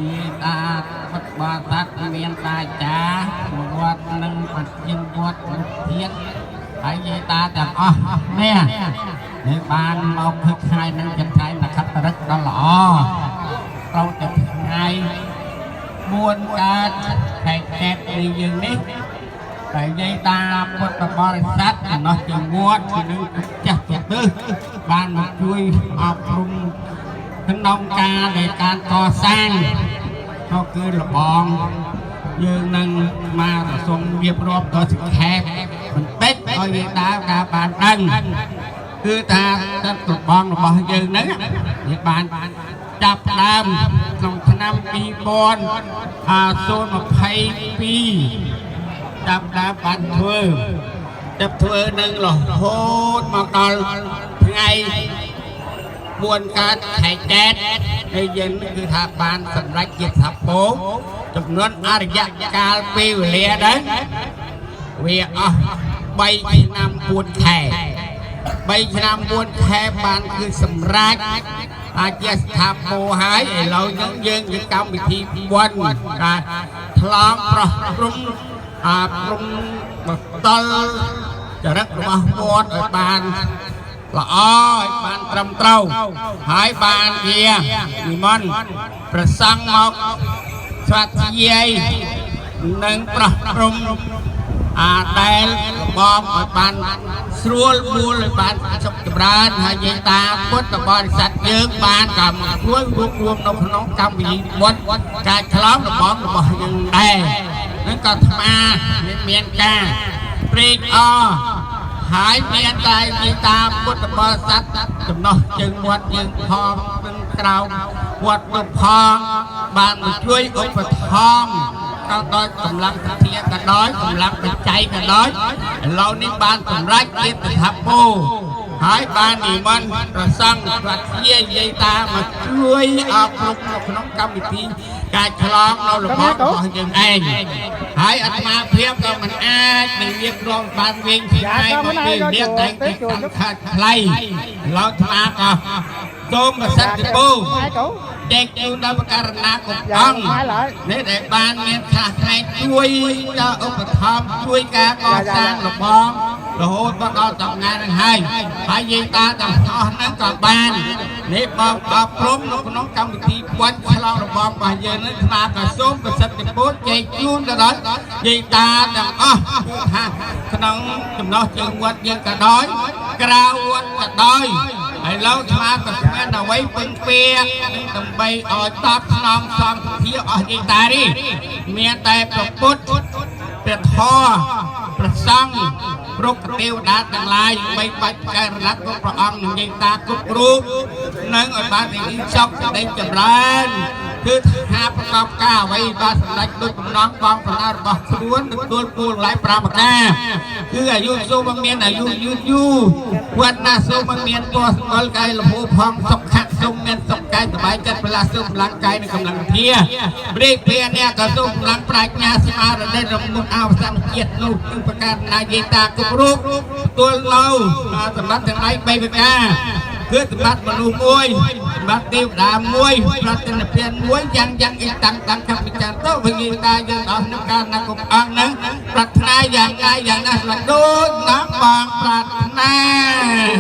យាយតាពុទ្ធបរិស័ទមានតាចាវត្តនិងប្រធានវត្តលោកធាតហើយយាយតាទាំងអស់នេះនេះបានមកភឹកថ្ងៃនឹងចិត្តថ្ងៃនខត្តរិកដ៏ល្អត្រូវតែថ្ងៃ4កើតខែកែបនេះយើងនេះតែយាយតាពុទ្ធបរិស័ទចំណោះជាវត្តនិងចាស់ប្រទិសបានមកជួយអប់រំក្នុងការដែលការកសាងក៏គឺលបងយើងនឹងមកប្រសុំរៀបរាប់ដល់សង្ខេបបន្តិចឲ្យយាយតាការបានដឹងគឺថាទឹកលបងរបស់យើងហ្នឹងវាបានចាប់ផ្ដើមក្នុងឆ្នាំ2022ចាប់ដើមបានធ្វើចាប់ធ្វើនឹងរហូតមកដល់ថ្ងៃ4កើតខែចែកហើយយើងគឺថាបានសម្រេចជាថាពោចំនួនអរិយកាលពេលវេលាដែរវាអស់3ឆ្នាំ4ខែ3ឆ្នាំ4ខែបានគឺសម្រេចអាចជាស្ថាពរហើយឥឡូវហ្នឹងយើងគឺកម្មវិធីបុណ្យការថ្លងប្រោះព្រំអាព្រំបតលចរិតរបស់វត្តឲ្យបានល្អឲ្យបានត្រឹមត្រូវហើយបានជានិមន្តប្រសង់មកស្វាធ្យាយនិងប្រោះព្រំអាដែលបងឲ្យបានស្រួលបួលឲ្យបានសុខចម្រើនហើយយាយតាពុទ្ធបរិស័ទយើងបានក៏មកជួយរួបរួមនៅក្នុងកម្មវិធីបុណ្យការឆ្លងរបស់របស់យើងដែរនឹងក៏អាត្មាមានការព្រេកអរហើយមានតែយាយតាពុទ្ធបរិស័ទចំណោះជើងវត្តយើងផងនិងក្រៅវត្តទៅផងបានមកជួយឧបត្ថម្ភក៏ដោយកម្លាំងសទ្ធាក៏ដោយកម្លាំងបច្ច័យក៏ដោយឥឡូវនេះបានសម្រេចជាស្ថាពរហើយបាននិមន្តប្រសង់វត្តជាយាយតាមកជួយអប់រំនៅក្នុងកម្មវិធីការឆ្លងនៅរបស់របស់យើងឯងហើយអាត្មាភាពក៏មិនអាចនឹងរៀបរាប់បានវិញឆ្ងាយមកពីនេះតែតែកាន់ខាត់ខ្លីឡើយអាត្មាក៏សូមប្រសិទ្ធពរ Hai chú. ចែកជូនដល់ករណាគ្រប់អង្គនេះដែលបានមានខ្លះផ្នែកជួយដល់ឧបត្ថម្ភជួយការកសាងរបងរហូតមកដល់តំណាងហ្នឹងហើយហើយយាយតាទាំងអស់ហ្នឹងក៏បាននេះបងអប់រំនៅក្នុងកម្មវិធីបុណ្យឆ្លងរបងរបស់យើងហ្នឹងស្មាក៏សូមប្រសិទ្ធពរចែកជូនទៅដល់យាយតាទាំងអស់គឺថាក្នុងចំណោះជើងវត្តយើងក៏ដោយក្រៅវត្តក៏ដោយហើយលោកស្មាក៏គ្មានអ្វីពឹងពាក់នឹងដើម្បីឲ្យតបស្នងសំធាអស់យាយតានេះមានតែព្រះពុទ្ធព្រះធម៌ព្រះសង្ឃរុក្ខទេវតាទាំងឡាយបីបាច់កែរណគ្រប់ព្រះអង្គនឹងយាយតាគ្រប់រូបនឹងឲ្យបានទីសុខសេចក្តីចម្រើនគឺថាប្រកបការអ្វីបានសម្រេចដូចបំណងបងប្រាថ្នារបស់ខ្លួនទទួលពូលឡាយ5ប្រការគឺអាយុសូមមានអាយុយឺតយូរវត្តណាសូមមានពរស្គាល់កាយលភូផងសុខៈសូមមានសុខកាយសប្បាយចិត្តផ្លាស់សូមកម្លាំងកាយនិងកម្លាំងធាព្រេកភាអ្នកក៏សូមកម្លាំងប្រាជ្ញាស្មារតីរំមុខអវសានជាតិនោះនឹងប្រការណាយាយតាគ្រប់រូបទទួលនៅសម្បត្តិទាំងឡាយ3ប្រការគឺសម្បត្តិមនុស្សមួយសម្បត្តិទេវតាមួយប្រតិនិព្វានមួយយ៉ាងយ៉ាងអ៊ីតាំងតាំងខពិចារទៅវិញ្ញាតាយើងអស់នឹងការណាគ្រប់អង្គហ្នឹងប្រាថ្នាយ៉ាងណាយ៉ាងណាស្លាប់ដូចណាបងប្រាថ្នា។